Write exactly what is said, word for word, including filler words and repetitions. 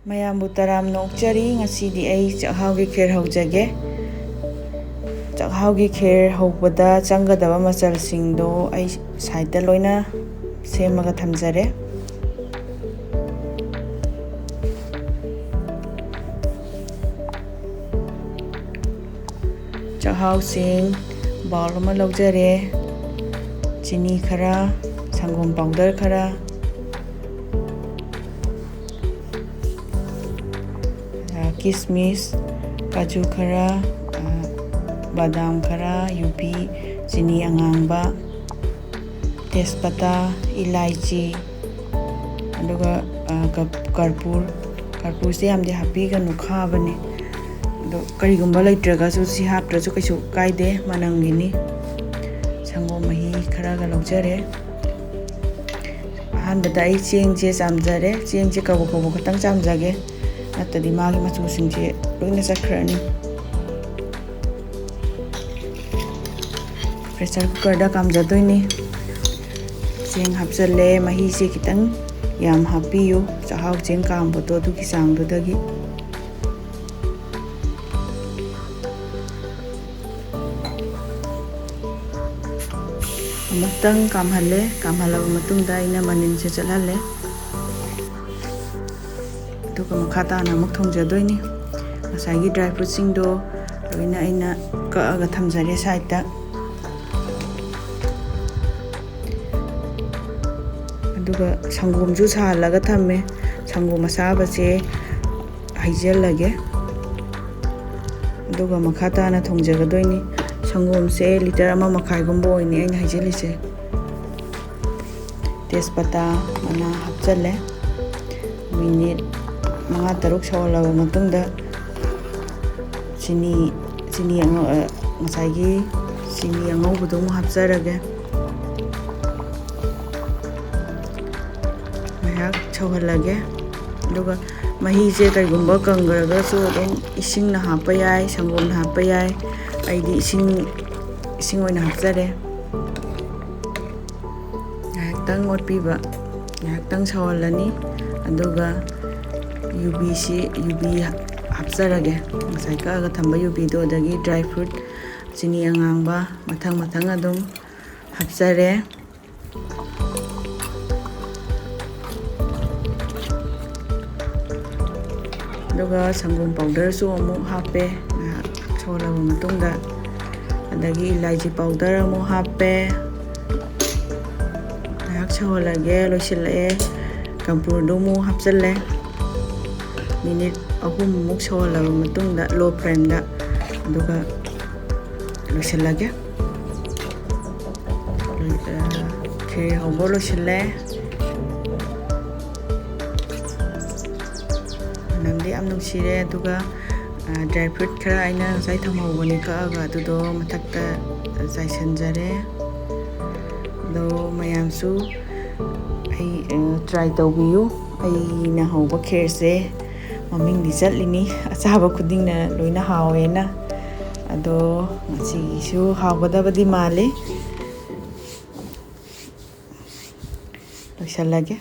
ꯃꯌꯥꯝꯕꯨ ꯇꯔꯥꯝꯅ ꯑꯣꯛꯆꯔꯤ꯫ ꯉꯁꯤꯗꯤ ꯑꯩ ꯆꯥꯛꯍꯥꯎꯒꯤ ꯈꯦꯔ ꯍꯧꯖꯒꯦ꯫ ꯆꯥꯛꯍꯥꯎꯒꯤ ꯈꯦꯔ ꯍꯧꯕꯗ ꯆꯪꯒꯗꯕ ꯃꯆꯜꯁꯤꯡꯗꯣ ꯑꯩ ꯁꯥꯏꯠꯇ ꯂꯣꯏꯅ ꯁꯦꯝꯃꯒ ꯊꯝꯖꯔꯦ꯫ ꯆꯥꯛꯍꯥꯎꯁꯤꯡ ꯕꯥꯎꯜ ꯑꯃ ꯂꯧꯖꯔꯦ꯫ ꯆꯤꯅꯤ ꯈꯔ, ꯁꯪꯒꯣꯝ ꯄꯥꯎꯗꯔ ꯈꯔ, ꯑ, ꯀꯤꯁꯃꯤꯁ, ꯀꯥꯖꯨ ꯈꯔ, ꯑ, ꯕꯗꯥꯝ ꯈꯔ, ꯌꯨꯕꯤ, ꯆꯤꯅꯤ ꯑꯉꯥꯡꯕ, ꯇꯦꯖꯄꯇꯥ, ꯏꯂꯥꯏꯆꯤ, ꯑꯗꯨꯒ, ꯑ, ꯀ-, ꯀꯔꯄꯨꯔ꯫ ꯀꯔꯄꯨꯔꯁꯦ ꯌꯥꯝꯗꯤ ꯍꯥꯞꯄꯤꯒꯅꯨ, ꯈꯥꯕꯅꯦ꯫ ꯑꯗꯣ ꯀꯔꯤꯒꯨꯝꯕ ꯂꯩꯇ꯭ꯔꯒꯁꯨ, ꯁꯤ ꯍꯥꯞꯇ꯭ꯔꯁꯨ ꯀꯩꯁꯨ ꯀꯥꯏꯗꯦ, ꯃꯅꯝꯒꯤꯅꯤ꯫ ꯁꯪꯒꯣꯝ ꯃꯍꯤ ꯈꯔꯒ ꯂꯧꯖꯔꯦ꯫ ꯑꯍꯥꯟꯕꯗ ꯑꯩ ꯆꯦꯡꯁꯦ ꯆꯥꯝꯖꯔꯦ꯫ ꯆꯦꯡꯁꯦ ꯀꯕꯣꯛ ꯀꯕꯣꯛ ꯈꯛꯇꯪ ꯆꯥꯝꯖꯒꯦ, ꯅꯠꯇ꯭ꯔꯗꯤ ꯃꯥꯒꯤ ꯃꯆꯨꯁꯤꯡꯁꯦ ꯂꯣꯏꯅ ꯆꯠꯈ꯭ꯔꯅꯤ꯫ ꯄ꯭ꯔꯦꯁꯔ ꯀꯨꯀꯔꯗ ꯀꯥꯝꯖꯗꯣꯏꯅꯤ꯫ ꯆꯦꯡ ꯍꯥꯞꯆꯜꯂꯦ꯫ ꯃꯍꯤꯁꯦ ꯈꯤꯇꯪ ꯌꯥꯝ ꯍꯥꯞꯄꯤꯌꯨ, ꯆꯥꯛꯍꯥꯎ ꯆꯦꯡ ꯀꯥꯝꯕꯗꯣ ꯑꯗꯨꯒꯤ ꯆꯥꯡꯗꯨꯗꯒꯤ꯫ ꯑꯃꯨꯛꯇꯪ ꯀꯥꯝꯍꯜꯂꯦ꯫ ꯀꯥꯝꯍꯜꯂꯕ ꯃꯇꯨꯡꯗ ꯑꯩꯅ ꯃꯅꯤꯟꯁꯦ ꯆꯠꯍꯜꯂꯦ꯫ ꯑꯗꯨꯒ ꯃꯈꯥ ꯇꯥꯅ ꯑꯃꯨꯛ ꯊꯣꯡꯖꯗꯣꯏꯅꯤ꯫ ꯉꯁꯥꯏꯒꯤ ꯗ꯭ꯔꯥꯏ ꯐ꯭ꯔꯨꯠꯁꯤꯡꯗꯣ ꯂꯣꯏꯅ ꯑꯩꯅ ꯀꯛꯑꯒ ꯊꯝꯖꯔꯦ ꯁꯥꯏꯠꯇ꯫ ꯑꯗꯨꯒ ꯁꯪꯒꯣꯝꯁꯨ ꯁꯥꯍꯜꯂꯒ ꯊꯝꯃꯦ꯫ ꯁꯪꯒꯣꯝ ꯑꯁꯥꯕꯁꯦ ꯍꯩꯖꯤꯜꯂꯒꯦ꯫ ꯑꯗꯨꯒ ꯃꯈꯥ ꯇꯥꯅ ꯊꯣꯡꯖꯒꯗꯣꯏꯅꯤ꯫ ꯁꯪꯒꯣꯝꯁꯦ ꯂꯤꯇꯔ ꯑꯃ ꯃꯈꯥꯏꯒꯨꯝꯕ ꯑꯣꯏꯅꯤ ꯑꯩꯅ ꯍꯩꯖꯤꯜꯂꯤꯁꯦ꯫ ꯇꯦꯖꯄꯇꯥ ꯃꯅꯥ ꯍꯥꯞꯆꯜꯂꯦ꯫ ꯃꯤꯅꯤꯠ ꯃꯉꯥ ꯇꯔꯨꯛ ꯁꯧꯍꯜꯂꯕ ꯃꯇꯨꯡꯗ ꯆꯤꯅꯤ, ꯆꯤꯅꯤ ꯑꯉꯧ-, ꯑ, ꯉꯁꯥꯏꯒꯤ ꯆꯤꯅꯤ ꯑꯉꯧꯕꯗꯣ ꯑꯃꯨꯛ ꯍꯥꯞꯆꯔꯒꯦ꯫ ꯉꯥꯏꯍꯥꯛ ꯁꯧꯍꯜꯂꯒꯦ꯫ ꯑꯗꯨꯒ ꯃꯍꯤꯁꯦ ꯀꯩꯒꯨꯝꯕ ꯀꯪꯈ꯭ꯔꯒꯁꯨ ꯑꯗꯨꯝ ꯏꯁꯤꯡꯅ ꯍꯥꯞꯄ ꯌꯥꯏ, ꯁꯪꯒꯣꯝꯅ ꯍꯥꯞꯄ ꯌꯥꯏ꯫ ꯑꯩꯗꯤ ꯏꯁꯤꯡ, ꯏꯁꯤꯡ ꯑꯣꯏꯅ ꯍꯥꯞꯆꯔꯦ꯫ ꯉꯥꯏꯍꯥꯛꯇꯪ ꯑꯣꯠꯄꯤꯕ, ꯉꯥꯏꯍꯥꯛꯇꯪ ꯁꯧꯍꯜꯂꯅꯤ꯫ ꯑꯗꯨꯒ ꯌꯨꯕꯤꯁꯤ, ꯌꯨꯕꯤ ꯍꯥꯞꯆꯔꯒꯦ꯫ ꯉꯁꯥꯏ ꯀꯛꯑꯒ ꯊꯝꯕ ꯌꯨꯕꯤꯗꯣ, ꯑꯗꯒꯤ dry fruit, ꯆꯤꯅꯤ ꯑꯉꯥꯡꯕ, ꯃꯊꯪ ꯃꯊꯪ ꯑꯗꯨꯝ ꯍꯥꯞꯆꯔꯦ꯫ ꯑꯗꯨꯒ ꯁꯪꯒꯣꯝ powderꯁꯨ ꯑꯃꯨꯛ ꯍꯥꯞꯄꯦ꯫ ꯉꯥꯏꯍꯥꯛ ꯁꯧꯍꯜꯂꯕ ꯃꯇꯨꯡꯗ, ꯑꯗꯒꯤ ꯏꯂꯥꯏꯆꯤ powder ꯑꯃꯨꯛ ꯍꯥꯞꯄꯦ꯫ ꯉꯥꯏꯍꯥꯛ ꯁꯧꯍꯜꯂꯒꯦ, ꯂꯣꯏꯁꯤꯜꯂꯛꯑꯦ꯫ ꯀꯝꯄꯨꯔꯗꯨ ꯑꯃꯨꯛ ꯍꯥꯞꯆꯤꯜꯂꯦ꯫ ꯃꯤꯅꯤꯠ ꯑꯍꯨꯝꯃꯨꯛ ꯁꯧꯍꯜꯂꯕ ꯃꯇꯨꯡꯗ, low flameꯗ, ꯑꯗꯨꯒ ꯂꯣꯏꯁꯤꯜꯂꯒꯦ꯫ ꯈꯦꯔ ꯍꯧꯕ ꯂꯣꯏꯁꯤꯜꯂꯦ꯫ ꯃꯅꯝꯗꯤ ꯌꯥꯝ ꯅꯨꯡꯁꯤꯔꯦ꯫ ꯑꯗꯨꯒ, ꯑ, dry fruit ꯈꯔ ꯑꯩꯅ ꯉꯁꯥꯏ ꯊꯝꯍꯧꯕꯅꯤ ꯀꯛꯑꯒ, ꯑꯗꯨꯗꯣ ꯃꯊꯛꯇ ꯆꯥꯏꯁꯤꯟꯖꯔꯦ꯫ ꯑꯗꯣ ꯃꯌꯥꯝꯁꯨ ꯑꯩ, ꯑ, try ꯇꯧꯕꯤꯌꯨ꯫ ꯑꯩꯅ ꯍꯧꯕ ꯈꯦꯔꯁꯦ ꯃꯃꯤꯡꯗꯤ ꯆꯠꯂꯤꯅꯤ, ꯑꯆꯥꯕ ꯈꯨꯗꯤꯡꯅ ꯂꯣꯏꯅ ꯍꯥꯎꯋꯦꯅ꯫ ꯑꯗꯣ ꯉꯁꯤꯒꯤꯁꯨ ꯍꯥꯎꯒꯗꯕꯗꯤ ꯃꯥꯜꯂꯤ꯫ ꯂꯣꯏꯁꯤꯜꯂꯒꯦ꯫